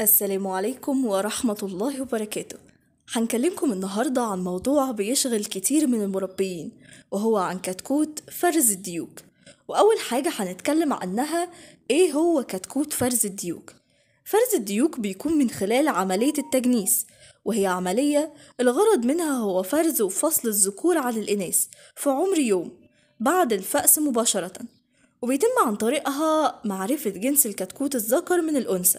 السلام عليكم ورحمة الله وبركاته. هنكلمكم النهاردة عن موضوع بيشغل كتير من المربيين، وهو عن كتكوت فرز الديوك. وأول حاجة هنتكلم عنها إيه هو كتكوت فرز الديوك. فرز الديوك بيكون من خلال عملية التجنيس، وهي عملية الغرض منها هو فرز وفصل الذكور عن الإناث في عمر يوم بعد الفأس مباشرة، وبيتم عن طريقها معرفة جنس الكتكوت الذكر من الأنثى.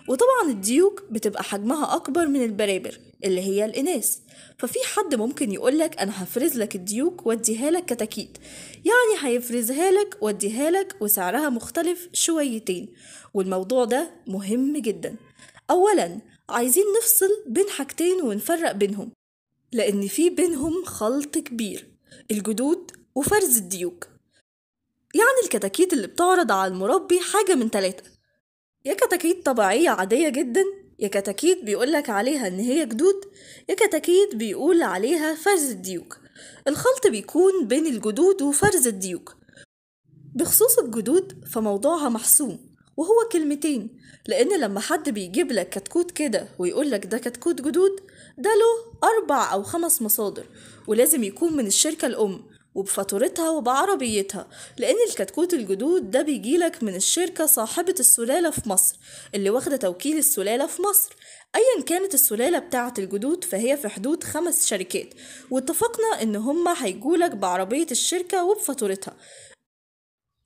وطبعا الديوك بتبقى حجمها أكبر من البرابر اللي هي الإناث، ففي حد ممكن يقولك أنا هفرز لك الديوك واديها لك كتاكيت، يعني هيفرزها لك واديها لك وسعرها مختلف شويتين. والموضوع ده مهم جدا. أولا عايزين نفصل بين حاجتين ونفرق بينهم، لأن في بينهم خلط كبير، الجدود وفرز الديوك. يعني الكتاكيت اللي بتعرض على المربي حاجة من ثلاثة، يا كتاكيت طبيعية عادية جدا، يا كتاكيت بيقولك عليها إن هي جدود، يا كتاكيت بيقول عليها فرز الديوك. الخلط بيكون بين الجدود وفرز الديوك. بخصوص الجدود فموضوعها محسوم، وهو كلمتين، لأن لما حد بيجيب لك كتكوت كده ويقولك ده كتكوت جدود، ده له 4 أو 5 مصادر، ولازم يكون من الشركة الأم وبفاتورتها وبعربيتها، لأن الكتكوت الجدود ده بيجيلك من الشركة صاحبة السلالة في مصر، اللي واخدة توكيل السلالة في مصر. أيا كانت السلالة بتاعة الجدود فهي في حدود 5 شركات، واتفقنا إن هما هيجولك بعربية الشركة وبفاتورتها.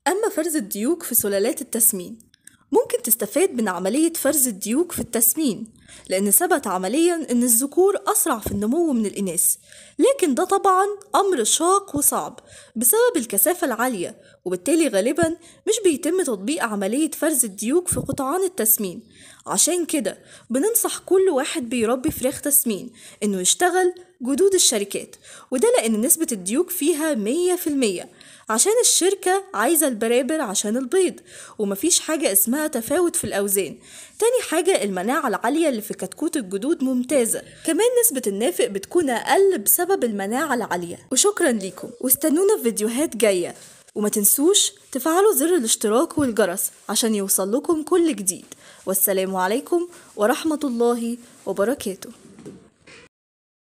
أما فرز الديوك في سلالات التسمين، ممكن تستفاد من عملية فرز الديوك في التسمين، لأن ثبت عمليا أن الذكور أسرع في النمو من الإناث، لكن ده طبعا أمر شاق وصعب بسبب الكثافة العالية، وبالتالي غالبا مش بيتم تطبيق عملية فرز الديوك في قطعان التسمين. عشان كده بننصح كل واحد بيربي فراخ تسمين إنه يشتغل جدود الشركات، وده لأن نسبة الديوك فيها 100%، عشان الشركة عايزة البرابر عشان البيض، ومفيش حاجة اسمها تفاوت في الأوزان. تاني حاجة المناعة العالية اللي في كتكوت الجدود ممتازة، كمان نسبة النافق بتكون أقل بسبب المناعة العالية. وشكرا ليكم، واستنونا في فيديوهات جاية، وما تنسوش تفعلوا زر الاشتراك والجرس عشان يوصل لكم كل جديد. والسلام عليكم ورحمة الله وبركاته.